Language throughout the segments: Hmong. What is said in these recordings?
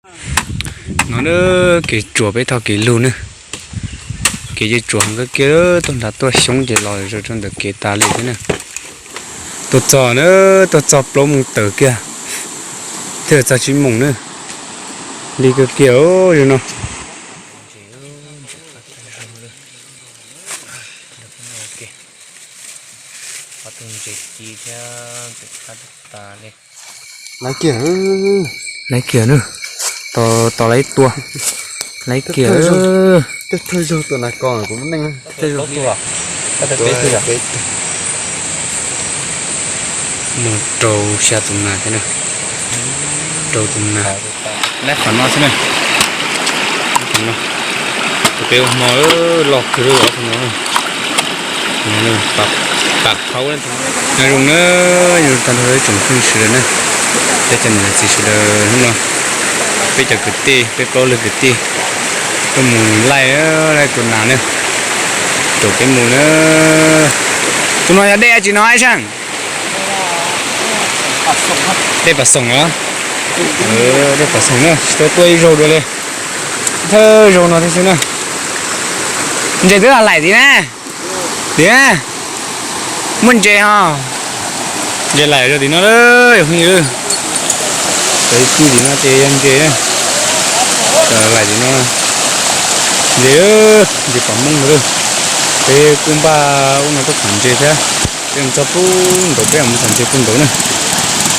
No na, kev tsuas peb thauj kev lug na. Kev yeej tsuas heev kawg kiag, tuaj nrad tuaj xyoob ces los zaws rau ntawm kev tas li thiab na. Tuaj txog na, tuaj txog plaub moos tawm kiag thiaj txog tsib moos na. Li kawg kiag zaum no. Ob tug ntses ci thiab pem qab tas li. Laiv kiag, laiv kiag na. Tos, tos laiv tua. Laiv kiag. Tej thawj zaug tua nas ko kuv muaj neej. Muaj rau xya tus nas thiab na. Rau tus nas. Laiv qhov no xwb na. Tus peb ua hmo loj kawg li ob tug no. Pam thaub. Nyob zoo na, nyob zoo tag nrho ib tsoom phooj ywg sawv daws na, thiab cov niam txiv sawv daws. Hnub no peb cov kwv tij, peb plaub leeg kwv tij tuaj mus laij, laij tua nas na. Caum peb mus na. Tus no yog dej dab tsi no ib zaug? Dej Pas Xoom los? Dej Pas Xoom na, tsis tau tuaj ib zaug dua li. Thawj zaug no thiab xwb na. Ntses twb los laim tim na. Tim na. Muaj ntses ho. Ntses laim rau tim no lawm, yog phooj ywg. Cov ib tug tim no ces yog ntses na. Cov laim tim no ntses, ntses pam mooj lawm. Peb kuj npaj ub no tuaj txhom ntses thiab. Peb mus txog pub ntaus, peb mus txhom ntses pub ntaus na.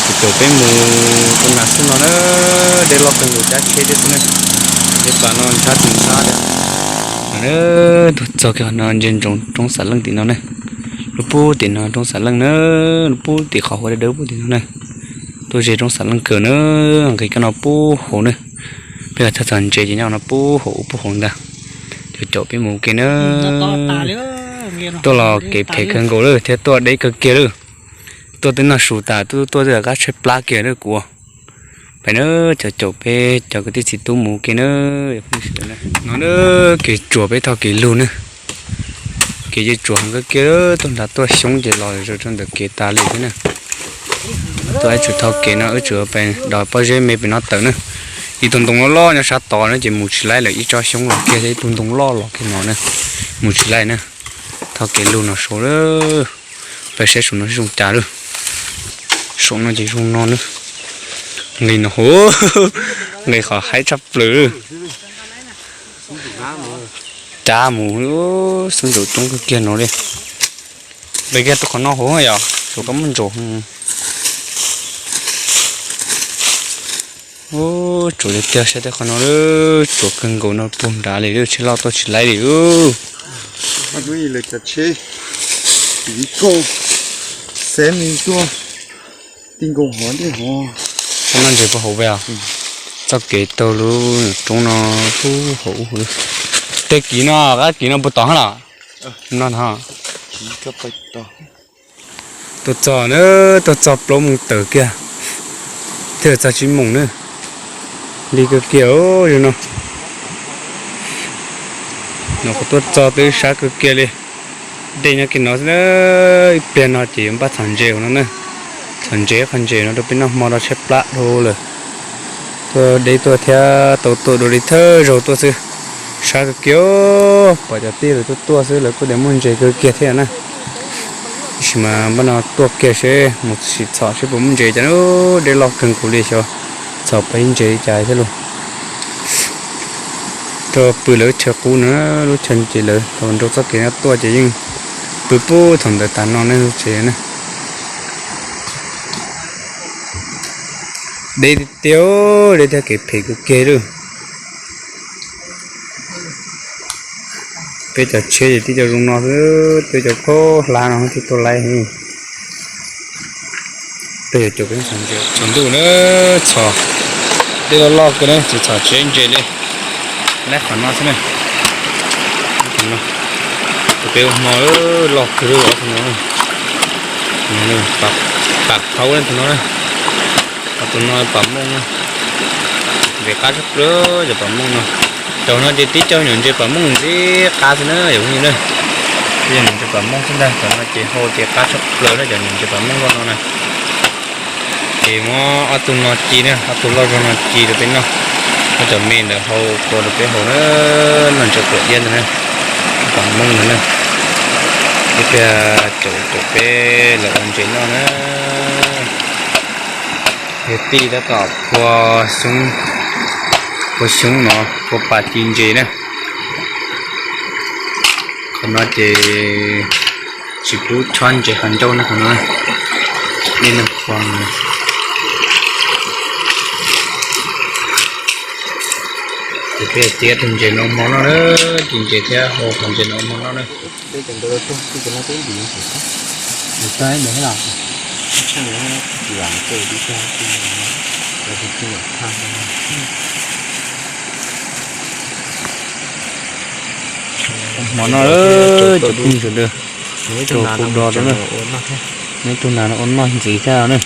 Ces caum peb mus tua nas xwb no na. Dej loj kawg nkaus, cab tsheb thiab xwb na. Dej pas no ntshab tsis ntshab thiab. Tuaj txog kiag qhov no ntsia ntsoov roob Xam Leej tim no na. Lub pub tim no roob Xam Leej na, lub pub tim qhov huam dawb dawb pub tim no na. Tuaj ze roob Xam Leej kawg na, nqis koj no pub hauv na. Peb los txog txog ntses ces nyob no pub hauv ub pub hauv ntag. Caum caum peb mus ua ke na. Tuaj los kev phem kawg nkaus lawm thiab tuaj deb kawg kiag lawm. Tuaj twb noj su tas, tuaj twb qab tshaib plab kiag lawm kuv. Peb na, caum caum peb cov kwv tij txiv tub mus ua ke na. No na, kev tsuas peb thauj kev lug na. Kev yeej tsuas heev kawg kiag, tuaj nrad tuaj xyoob ces los zaws rau ntawm kev tas li thiab na. Tuaj ib tsum thauj kev no, ib tsum pem dos pob zeb me pem no tawm na. Ib tug ntoo loj loj nyob sab tod na ces mus tsis laib lawm, ib tsob xyoob los kiag thiab ib tug ntoo loj los kiag no na. Mus tsis laib na. Thauj kev lug no saud lawm. Peb saib saum no zoo cas lawm. Saum no ces zoo no na. Nqis no, nqis qhov haib tshaj plaws lawm. Cab mus xub ntsaum coob kawg kiag no li. Nqis kiag rau qhov no hauv yom, saum kab muaj ntsaum. Tsuas li tiag, saib tej qhov no, tsuas kawg nkaus no puag nrad li, tsheb loj tuaj tsis laib li. Lawv cov tsheb, xev me tuaj, ti nkaus hov dej hov. Noj ntses puag hauv peb os. Txoj kev taug lub roob no puag hauv ub. Tej kiv no, qab kiv no puag tod hab los? No. Tuaj txog na, tuaj txog plaub moos tawm kiag thiaj txog tsib moos na. Li kawg kiag zoo no. No kuv tuaj txog twb sab kawg kiag li. Dej nyob kiag no xwb na. Ib pliag no ces yuav npaj txhom ntses hauv no na. Txhom ntses, qhov ntses no rau peb noj hmo rau tshaib plab dhau lawm. Tuaj deb tuaj thiab tau tuaj dua li thawj zaug tuaj xwb. Sab kawg kiag, pom cov tij lawv tuaj tuaj xwb lawv kuj tias muaj ntses kawg kiag thiab na. Tab sis mas npaj no tuaj kiag seb mus sim txhom seb puas muaj ntses cas, dej loj kawg nkaus li xyov txhom pais ntses li cas thiab lauj. Rau pw lawv lub chaw qub na, lub chaw ces lawv thaum nrau txoj kev no tuaj ces yeej pw puag thaum ntawd tas no ne lub tsev na. Deb tiag tiag, deb thiab kev phem kawg kiag lawm. Peb cov tsheb ces tib co zoo no xwb, peb cov khaub hlab no thiaj tuaj laib. Peb yuav caum peb txhom ntses tsaus ntuj na, txhom dej loj loj kawg na, tsis txhom tsis ib ntses li. Laib qhov no xwb na. Tus peb ua hmo loj kawg li ob tug no. Pam thaub tus no na. Ob tug no pam mooj na. Ntses qab tshaj plaws cov pam mooj no. Cov no ces tib co nyuam ntses pam mooj ntxim qab xwb na yom phooj ywg na. Tib co nyuam ntses pam mooj xwb ntag, cov no ces hau ces qab tshaj plaws na cov nyuam ntses pam mooj loj no na. Ces muab ob tug no ci na, ob tug loj zog no ci rau peb noj. Cov me ntawd hau kua rau peb haus na, noj ntses quav iab ntawd na, pam mooj ntawd na. Ib pliag caum caum peb los ua ntses noj na. Yog tij tab tom phua xyoob, phua xyoob no, phua pas ci ntses na. Qhov no ces tsis pub chob ntses hav ncauj na, qhov no nej leej phua no. Ces peb tiab tus ntses no hmo noj na, ci ntses thiab hau qhov ntses no hmo noj na. Hmo no cov phooj ywg sawv daws, rau kuv do rau na, neb tug nas no ua noj ntxiv thiab na.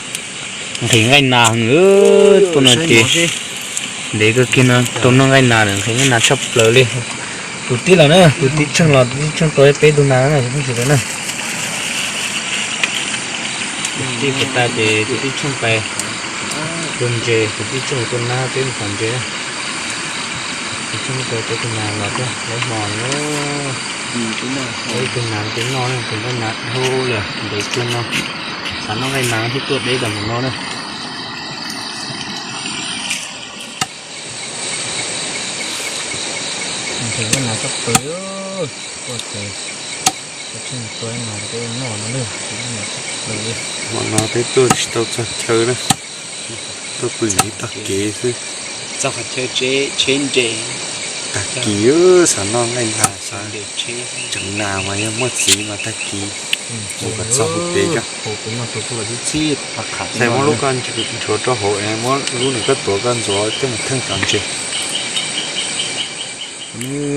Nqhis nqaij nas heev, tuaj no ces ntev kawg kiag no tau noj nqaij nas lawm, nqhis nqaij nas tshaj plaws li. Tus tij los na, tus tij tsheej los, tus tij tsheej tau peb tug nas na, cov phooj ywg sawv daws na. Tus tij puas tas ces tus tij tsheej pais tua ntses, tus tij tsheej tua nab peb mus phom ntses na. Tus tsheej tua peb tug nas los thiab lawv hmo na. Ib tug nas ces noj na, tus nqaij nas dhau lawm ntev kawg no. Xav noj nqaij nas thiaj tuaj deb tas mus no na. Nqhis nqaij nas tshaj plaws, tuaj ces tus tsheej tua nas rau peb noj no na, nqhis nqaij nas tshaj plaws li. Hmo no peb tuaj tsis tau txog chaw na, tuaj pw ib tog kev xwb. Txog qhov chaw tsheb ntses. Tag kis xav noj nqaij nas, xav tseem nas mas yog muaj txiv mas tag kis mus kom txog hauv pes cov. Muab lub koj nchuav rau hauv es muab lub nws koj tuav koj ntxuav coj mus theej cov ntses.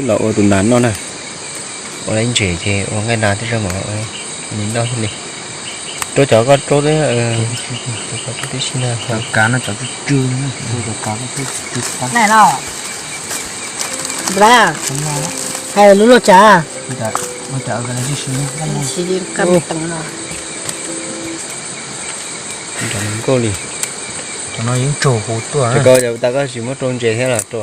Los ua tus nas noj na. Ua lub ntses ces ua nqaij nas thiab zoo mas li noj thiaj li. Rau cov koj rau, cov koj rau tib si na. Cov kav no cov tsw tsw, cov kav no tsw tsw. Hais lub luaj cas? Nkauj li. Cov no yeej tsaug huv tuaj. Koj tas koj tsis muab rau ntses thiab los rau.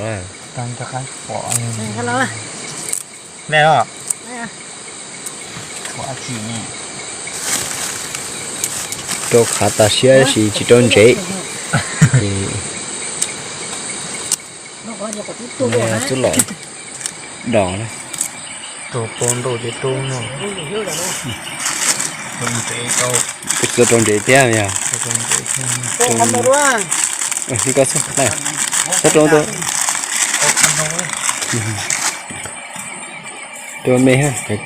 Rau qhav tas siab sis tsis rau ntses. Xub los dos na. Rau tau ntau ces rau no. Koj txawj rau ntses thiab yog? Koj txawj rau, rau me, cov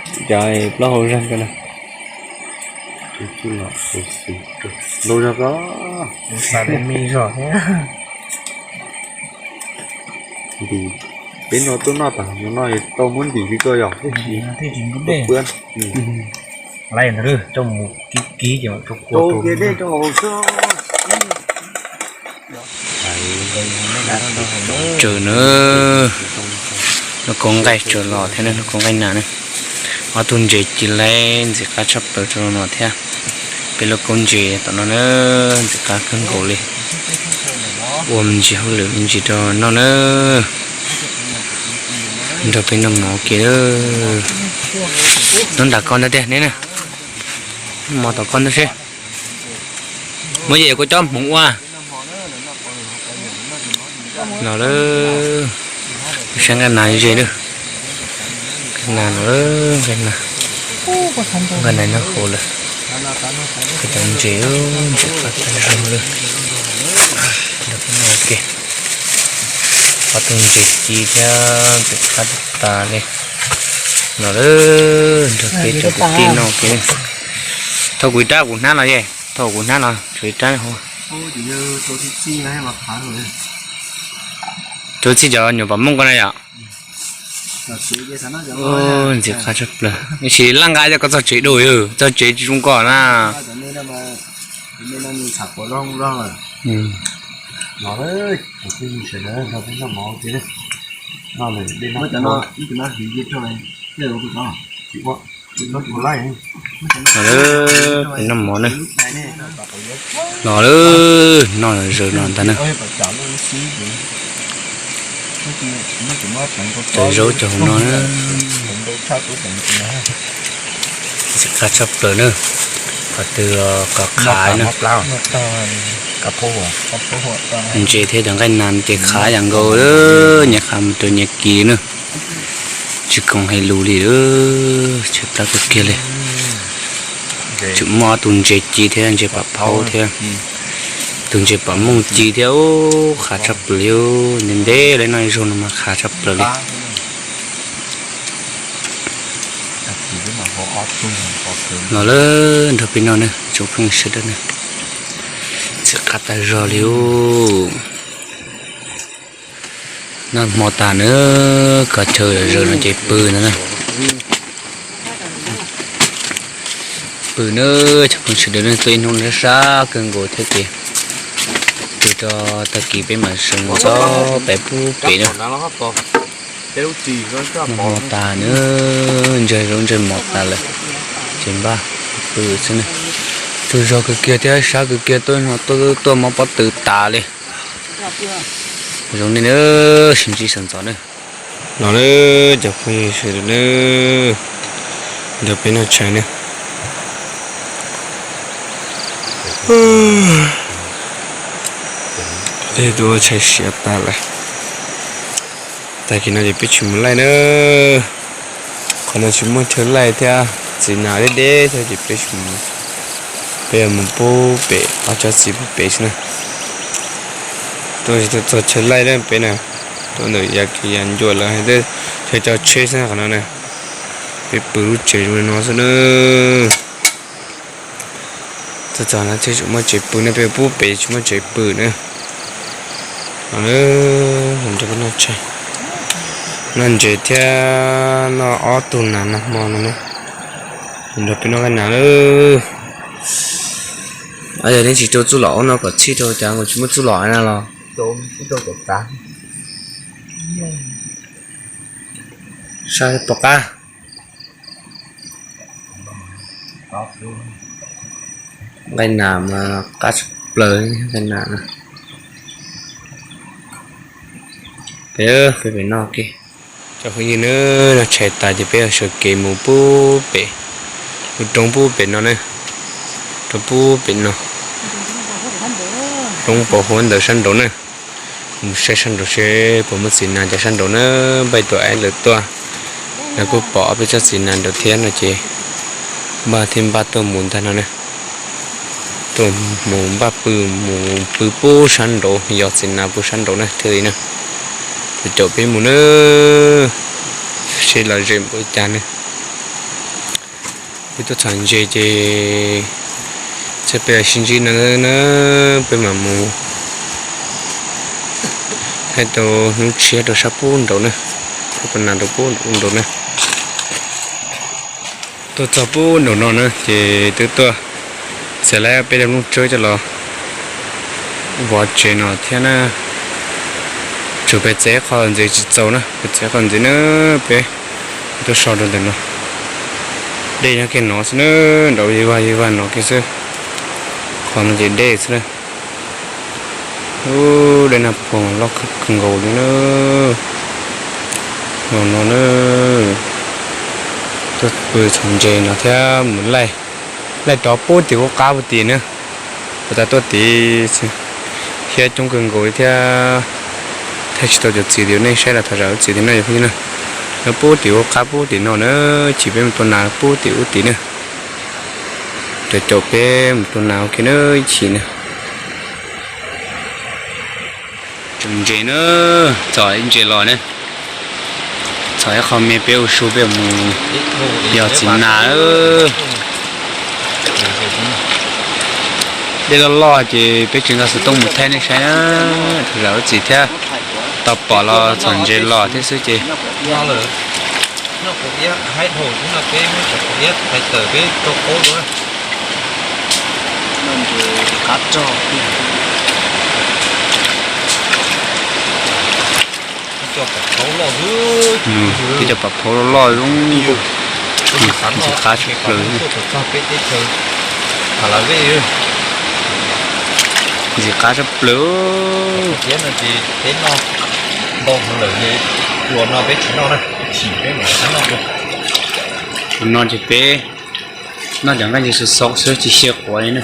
plaub hau zeeg ko na. Ntim, peb no tuaj noj tas no yog tau muab ntim li ko yog thiaj tsis puab. Lawv ntawd coj mus kib kib ces rau kua rau dej rau hauv xwb. Tsawg na, lub kaub nqaij tsawg los thiab na, lub kaub nqaij nas na. Ob tug ntses ci laib ntxim qab tshaj plaws rau no thiab. Peb lub kaub ntses tom no na, ntxim qab kawg nkaus li. Ua me ntsis hauj lwm me ntsis rau noj na. Nrog peb noj mov ua ke. Noj nram ko ntag tiag neb na. Noj mov tom ko ntag seb. Muab yam kuv cov hmoov ua. No lawm, saib nqaij nas ze lawm. Nqaij nas no, nqaij nas, nqaij nas nyob hauv lawm. Cov ntses, ntses qab tag zog lawm. Nrog peb noj ua ke. Ob tug ntses ci thiab ntses qab tag tas li. No lawm, nrog peb cov kwv tij noj ua ke. Thauj kuv ib rab kuv hnab los ye, thauj kuv hnab los tshuav ib rab hauv. Cov txij cov nyuam pom mooj ko na yom. Ntxim qab tshaj plaws, ib sim laj nqa coj koj txog tsev dua, txog tsev tsis zoo koj na. Peb noj mov na. No lawm, noj zaws no ntag na. Cov zaub cov hauv no na, ntxim qab tshaj plaws na. Qhov twg qhov qhav na, ntses thiab cov nqaij nas ces qhav yam nkaus, nyias qhav mus rau nyias kis na. Tsis khoom hais lus li, tshaib plab kawg kiag li. Tseem muaj ob tug ntses ci thiab, ntses pam phaub thiab, tus ntses pam mooj ci thiab, qhav tshaj plaws li. Ntev ntev li no ib zaug no mas qhav tshaj plaws li. Los lawm nrog peb noj ne tsoom phooj ywg sawv daws ne, ntxim qab tag zog li. Noj hmo tas na, kho chaw zom zaws no ces pw no na. Pw na, tsoom phooj ywg sawv daws ne, tuaj ib hnub sab sab kawg nkaus thiab ces pw rau tag kis peb mam sawv mus txog pem pub pem na. Noj hmo tas na, ntsawg zaub ntsawg mov tas lawm ces npaj pw xwb na. Tsaug zog kawg kiag thiab sab kawg kiag, tuaj no tuaj tuaj mob pob tw tas li. Zoo li na, sib ntsib sawv ntxov na. Los lawm cov phooj ywg sawv daws na, nrog peb noj tshais na. Tus ua tshais siav tas lawm. Tag kis no ces peb tsis mus laij na. Qhov no tsis muaj chaw laij thiab, txiv nas deb deb thiab ces peb tsis mus. Peb yuav mus pub pem ob tsob txiv pub pem xwb na. Tuaj tsis tau txog chaw laij na peb na, tuaj ntawm yav kev yav ncua lawv hais tias chaw tso tsheb xwb qhov no na. Peb pw lub tsev zoo li no xwb na. Txog txog no thiaj tsis muaj tsev pw ne, peb pub pem tsis muaj tsev pw na. Noj ntses thiab noj ob tug nas nag hmo no na. Nrog peb noj nqaij nas lawm. Yog nej tsis rau txuj lom ub no kom txhij rau, cas nkaus tsis muaj txuj lom na los. Saib pom qab. Nqaij nas mas qab tshaj plaws nqaij nas. Peb pem noj ke. Cov phooj ywg na, noj tshais tas ces peb yuav sawv kev mus pub pem, mus roob pub pem no na, roob pub pem no, roob pos huab ntawd sab nraud na. Mus saib sab nraud seb puas muaj txiv nas cov sab nraud na, npaj tus aib lawv tuaj. Lawv kuj pom ob peb tsob txiv nas nraud thiab no ces npaj thiaj npaj tuaj mus ntag no na. Tuaj mus npaj pw, mus pw pub sab nraud, yos txiv nas pub sab nraud na thiaj li na. Caum peb mus na, seb lom zem npaum li cas ne. Peb tuaj txhom ntses ces thiaj peb sib ntsib no na, peb mam mus thaij tau hnub tshiab rau sab pub nraud na, ua nas rau pub nraud na. Tuaj txog pub nraum no na ces twb tuaj txiav lawm peb daim nplooj tsawb coj los vov tsev no thiab na. Tsuas pem txev qhov ntxiv tsis txaus na, pem txev qhov ntxiv na, peb tuaj so rau ntawm no. Dej nyob kiag no xwb na, nraud yig vag yig vag no kiag xwb. Qhov no ces dej xwb na. Ub, dej Naj Phoom loj kawg nkaus li na. No no na, tuaj pw txhom ntses no thiab mus laij, laij rov pub tim kuv qab puag tim na. Puag ta tuaj tid thiab coob kawg nkaus li thiab. Thaij tsis tau cov txiv tias nej saib los thov zam lub txiv tias no yog phooj ywg na. Nyob pub tim ub qab pub tim no na, chim peb mus tua nas pub tim ub tid na. Cov caum peb mus tua nas ua ke na ib chim na. Tsoom ntses na, txhom ib ntses los na. Txhom ib qho me peb ua su peb mus yos txiv nas. Dej loj loj ces peb tsis nco xov tooj mus thaij nej saib na. Thov zam lub txiv thiab, tau pom los txhom ntses los thiab xwb ces. Tib co pam phauv loj loj zoo, ntxim qab tshaj plaws. Ntxim qab tshaj plaws. Ntau heev lawm ces tus no peb tsis noj na, chim peb mam rov qab noj dua. Tus no ces peb noj cov nqaij ntses xov xov xwb tsis xyaw quav li na.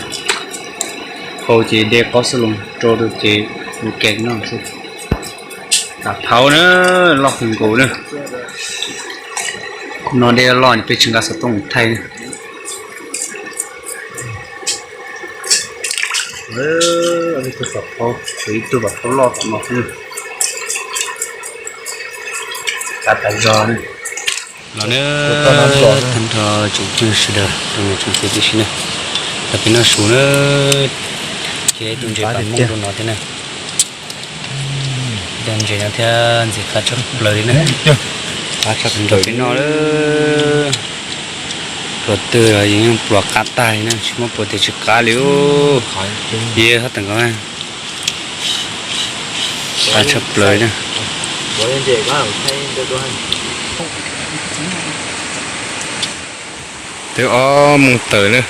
Hau ces de qaub xab loos rau rau ces mus kev noj xwb. Tam phauv na, loj kawg nkaus na. No dej loj peb tsis nqa xov tooj mus thaij na. Ib tug vam phauv, ib tug vam phauv loj tom no xwb. Kav tas zog na. Los na, tag nrho tsoom phooj ywg sawv daws, tsoom niam tsoom txiv tib si na, los peb noj su na, thiab ib tug ntses pam mooj rau no thiab na. Cov ntses no thiab ntxim qab tshaj plaws li na. Nrog peb noj lawm. Pluas twg los yeej pluas qab tag li na, tsis muaj pluas tias tsis qab li. Yog hab tag nkaus, qab tshaj plaws na. Twb ob moos tawm na,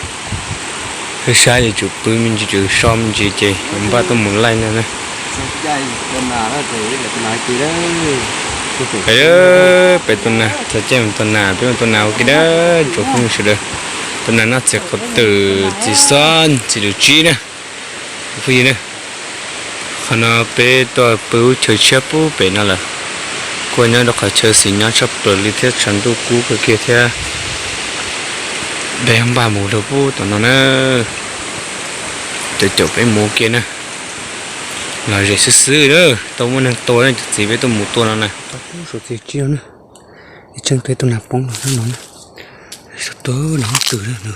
twb sab yuav tsum pw me ntsis, tsum so me ntsis ces yuav npaj tuaj mus laij no na. Peb tua nas, txog caij mus tua nas, peb mus tua nas ua ke na, tsoom phooj ywg sawv daws. Tua nas noj txiv qau twm, txiv xob, txiv lws tsib na. Phooj ywg na, qhov no peb tuaj pw lub chaw tshiab pub pem no lawm. Kuj nyob rau qhov chaw xis nyob tshaj plaws li thiab tshav ntuj kub kawg kiag thiab. Peb npaj mus rau pub tom no na, caum caum peb mus ua ke na. Lom zem xwb xwb na, tau muaj neeg tua na, cov txiv peb tuaj mus tua no na. Tau pub saum txiv tsib no na, ib tseem tuaj tua nas poob no na. Tua nas twm na.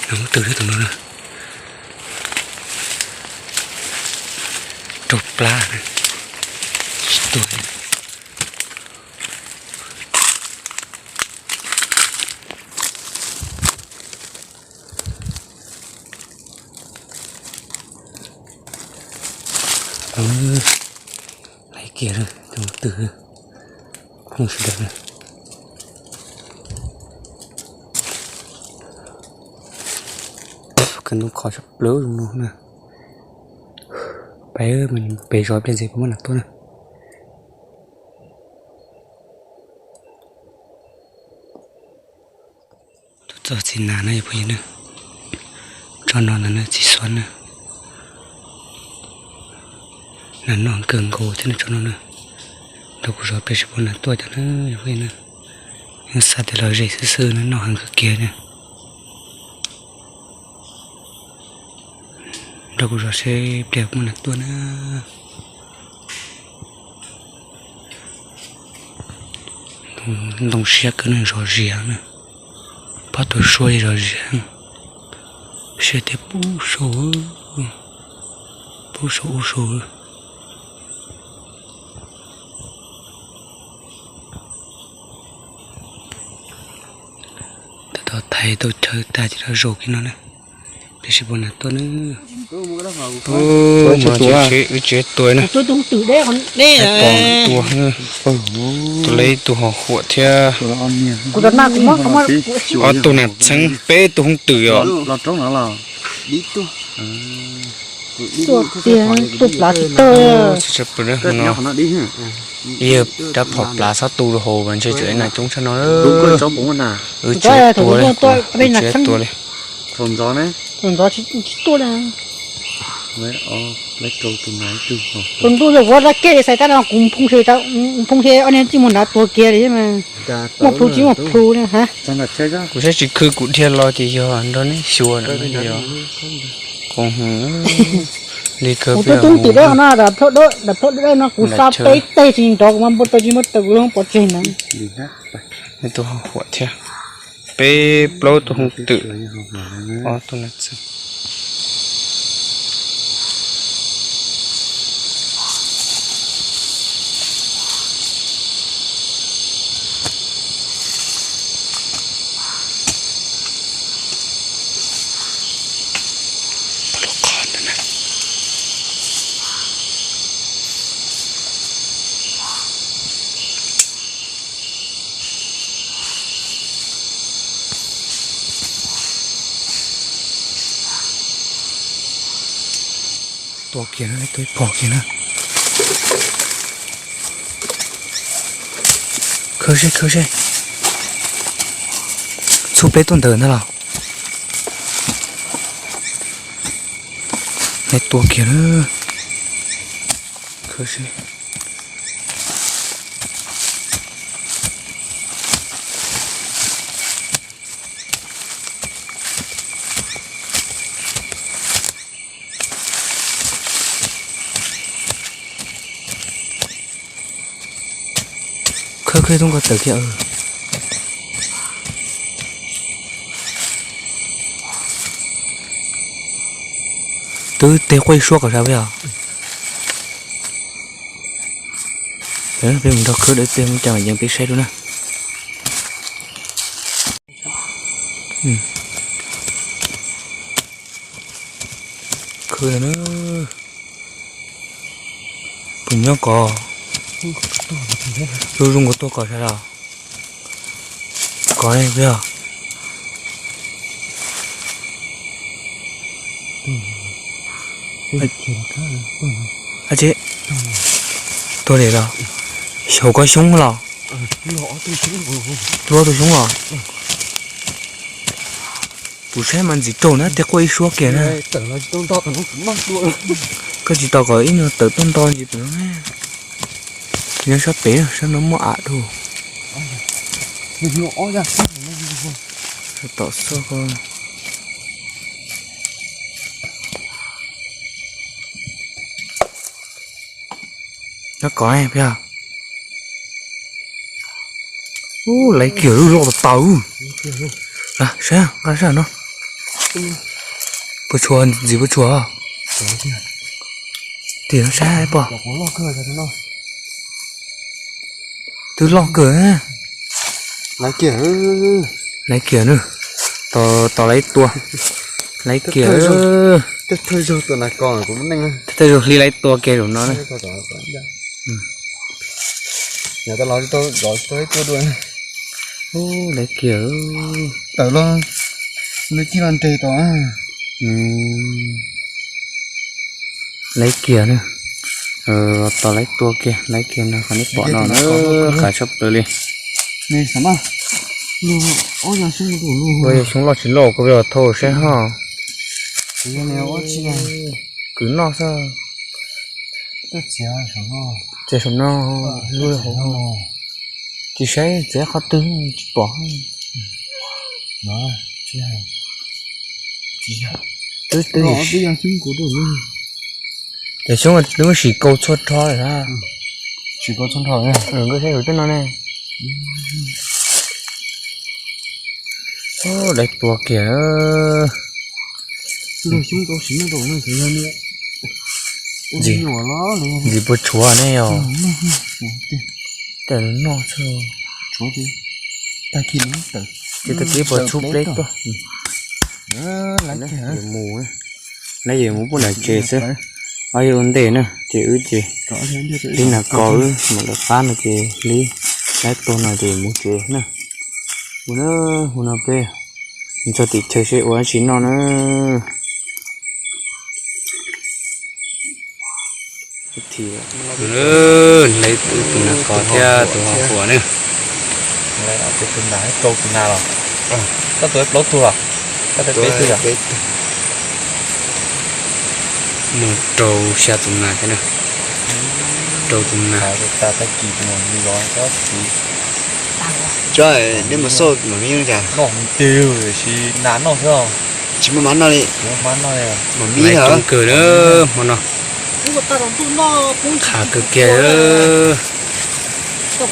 Nas twm na, tus no na. Rau plab na. Tsis tuag li. Laiv kiag tus twm, phooj ywg sawv daws na. Kab ntoo khov tshaj plaws zoo no na. Peb, peb zov pliag ntxiv puas muaj nas tuaj na. Tuaj txog txiv nas na yog phooj ywg na. Tsob no ntag na txiv xuab na. Nas noj kawg nkaus thiab na tsob no na. Nrog kuv zov pliag seb puas nas tuaj cov na yog phooj ywg na. Yeej xav tias lom zem xwb xwb na, noj heev kawg kiag na. Nrog kuv zov seb pliag muaj nas tuaj na. Ntoo siab kawg na, zov zias na. Pob tw suab li zov zias. Siab tiag pub saum, pub saum ub saud. Tab tom thaiv tau chaw tag ces rov zaum kiag no na. Tiam sis puas nas tuaj na. Wb tsev tua na. Pom tua, tua lawm ib tug hos huam thiab. Ob tug nas txheeb, peb tug hoob twm os. Yog rab phom plav xob tu rau hauv mas ntshe tseem ib nas coob tshaj no. Wb tsev tua li, wb tsev tua li. Tus ntuj yog kuv rab kej xais tab no kuv nphoo, nphoo ob niag txij mus nrad tuag kiag li mas. Muaj plhu tsis muaj plhu na ha. Kuv saib tsis khw kuv dhia los ces yog nrog neb xyuas no yog. Kuv li kawg kuv twb tus tim dab no, dam plhoj dab no kuv xa peb teg tsis nrov kuv mas npau taws tsis npau taws kuv pov tseg na. Neb tus hos huam thiab. Peb plaub tus hoob twm, ob tug nas txheeb. Pom kiag na, tuaj ib pom kiag na. Khawb seb, khawb seb. Txhub pleb tuaj ntawd ntag los. Laiv tua kiag na. Khawb seb. Khawb khawb tub nkaus tawm kiag. Twb tej quaj ib suab kom sab peb os. Peb mus nrog khawb dawb tej mus cas mas yeej peb saib dua na. Khawb no na. Kuv nyob kov. Zoo zoo nkaus tuaj kov sab los. Kov ne peb os. Ab tsi, tuag li los? Xyaum koj xyoob los? Tuag tus xyoob los? Kuv saib mas ntxim raug na, tej quaj ib suab kiag na. Koj tsis tos kom ib nyuag tawm tuaj nto ntsis pem no. Nyob sab pem, sab no muaj av dua. Tom xoj ko. Nyob kov peb os. Ub, laiv kiag lub loj tas tas. Saib, nqa saib no. Puas tshuav, ntxim puas tshuav. Tim no saib pom. Twb loj kawg. Laiv kiag na. Tos, tos laiv tua. Laiv kiag. Thawj zaug hli laiv tua kiag zaum no na. Laiv kiag. Tawm los, nws cig los nres tod. Laiv kiag na. Tos laiv tua kiag, laiv kiag no qhov nej pom no na, qav tshaj plaws li. Ua yog xyoob loj tsis loj kuv peb los thauj saib hos. Kwv noj xwb. Txiav saum no, tsis saib txiav qhov twg tsis pom. Twb, twb, cov xyoob twb muab sim kaus txhua rho lawm. Sim kaus txhua rho. Nkauj saib tus twb no ne. Laiv tua kiag. Ntxim puas tshuav ne yog. Tej no noj xwb. Ces tag kis puas txhub pleb tuaj. Mus, lawv yuav mus pub nram tsev xwb. Ob yog ua ntej na ces wb ces hlib nas kos wb mam lawv qab no ces hlib laiv tua no ces mus tsev na. Mus na, mus no peb mus txog tim chaw seb ua dab tsi noj na. Lawv tus nas kos thiab tus ho huam na. Tus nas, rau tus nas los? Koj tua plaub tug los? Koj tua peb tug los? Mus rau xya tus nas thiab na. Rau tus nas. Tag kis tus nas los tsis. Tso, nej mus xauj mam me cas. Noj mus tig si nas noj xwb. Tsis muaj mab noj li. Mam me coob kawg hmo no. Qhav kawg kiag. Ho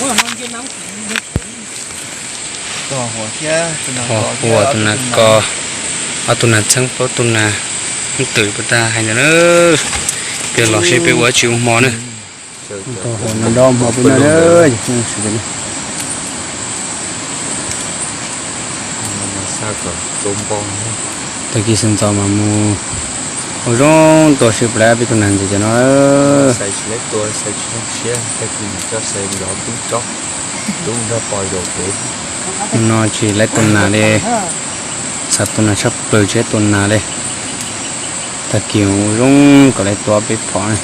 huam tus nas kos, ob tug nas txheeb plaub tug nas, twm puas tag hais ntawd na. Peb los seb peb ua dab tsi ua hmo na. Huam no nrau hmo peb no. Tag kis sawv ntxov mas mus ua zoo tua seb puas laib peb tus nas ntawd cov no. Hnub no tsis laib tua nas li, xav tua nas tshaj plaws tsis laib tua nas li. Tag kis zoo kom lawv tuav peb phom na.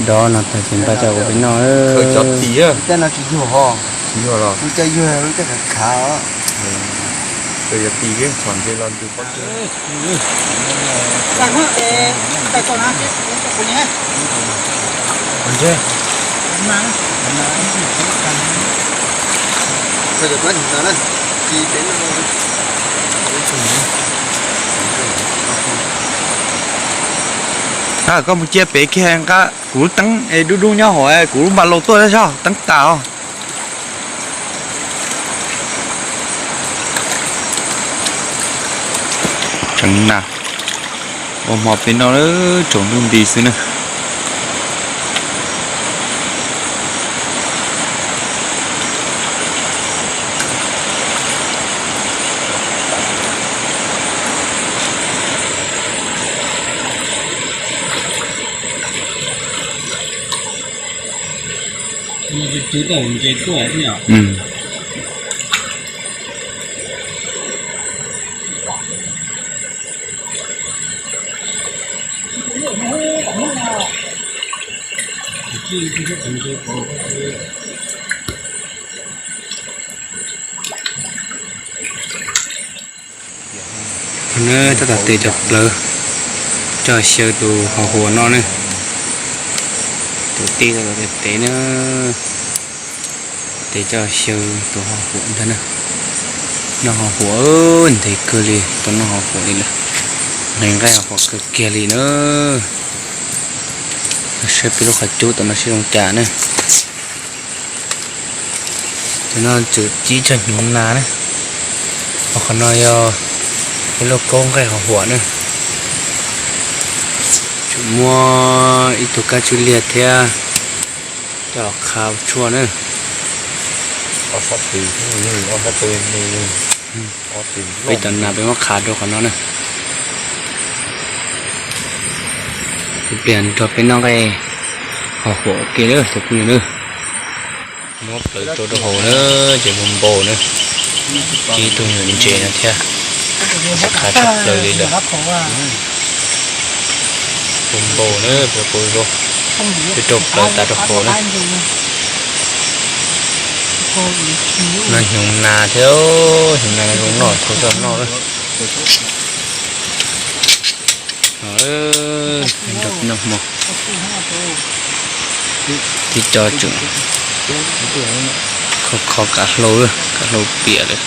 Dov no tag ces npaj coj ua peb noj. Koj mus cia pem kiag nqa kuv lub teeb es dub dub nyob hauv kuv lub npa laus tuaj zog teeb tas os. Tseev na, ua hmo peb noj, tsaus ntuj nti xwb na. Tab tom tes cov plawv coj xyaw tus hos huam no ne. Tus tij tab tom tes na, tes coj xyaw tus hos huam ntag na. Noj hos huam ntev kawg li, tau noj hos huam li lawm. Nqhis nqaij hos huam kawg kiag li na. Saib peb lub qhov cub tom no seb zoo cas na. Cov no tseem cib tsawg hnyuv nas na. Qhov no yog ib lub kaub nqaij hos huam na. Tseem muaj ib tug kab tswb liag thiab coj los qha tshuaj na. Peb cov nas peb muab qha rau qhov no na. Ib pliag nrog peb noj nqaij hos huam ua ke na cov phooj ywg na. Muab plawv rau rau hauv na, ces npau npau na. Cib tus nyuam ntses no thiab, qha tshaj plaws li lawm. Npau npau na, peb rau plawv tas rau hauv na. No hnyuv nas thiab, hnyuv nas zoo noj, thauj coj noj na. Nrog peb noj hmo, tib co tseem kho kho kav hlau, kav hlau piam lawm,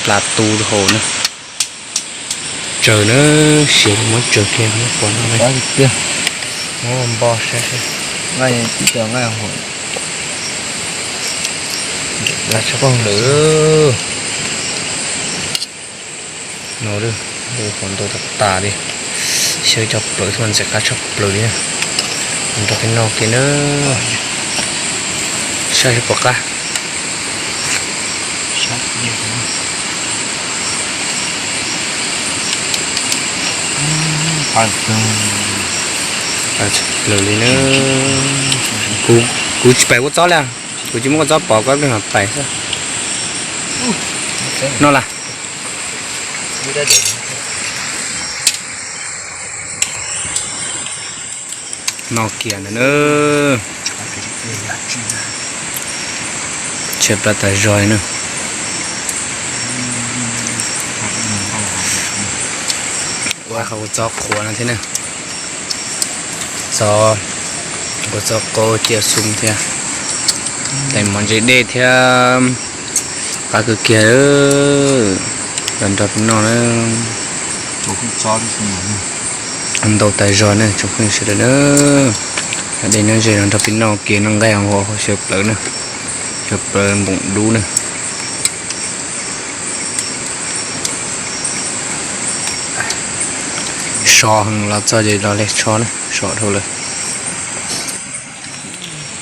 plas tu rau hauv na. Tsaws na, siav muab tsaws kiag, muab pov no, muab npo saib, nqaij tib co nqaij hos, qab tshaj plaws lawm. No, hos ntau tas tas li, xyaw cov plawv xwb mas ntxim qab tshaj plaws li na. Nrog peb noj ke na, saib seb puas qab. Qab tshaj plaws li na. Kuv tsis pais ua txob li, kuv tsis muab koj txob pov koj pheej pais xwb. No las. No kiag ntawd na. Tshiab plab tas zog li na. Ua qhov ua txob qhuav no thiab na. Txob, ua txob qaub cia xum thiab. Tais mov ntse dej thiab. Qab kawg kiag. Los nrog peb noj na. Ntau tas zog na tsoom phooj ywg sawv daws na. Dej nyob ze los nrog peb noj kiag, noj nqaij hos huam, xyaw plawv na. Xyaw plawv npoom dub na. So heev los txog ces los li so na, so dhau lawm.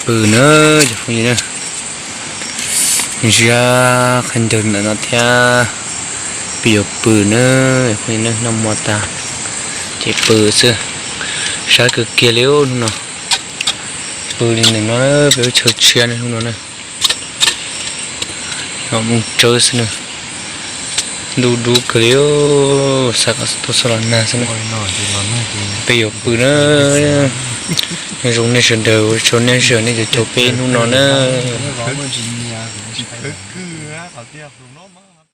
Pw na cov phooj ywg na. Ziab qhaib ncaug ntawm no thiab. Peb yuav pw na, phooj ywg na, noj hmo tas ces pw xwb. Sab kawg kiag li hnub no. Pw li ntawm no, peb lub chaw tshiab na hnub no na. Noj moo tsawb xwb na. Ntuj dub kawg li, xav kom tuaj txog los nag xwb na. Peb yuav pw na. Nyob zoo nej sawv daws, ua tsaug nej sawv daws nej caum caum peb hnub no na.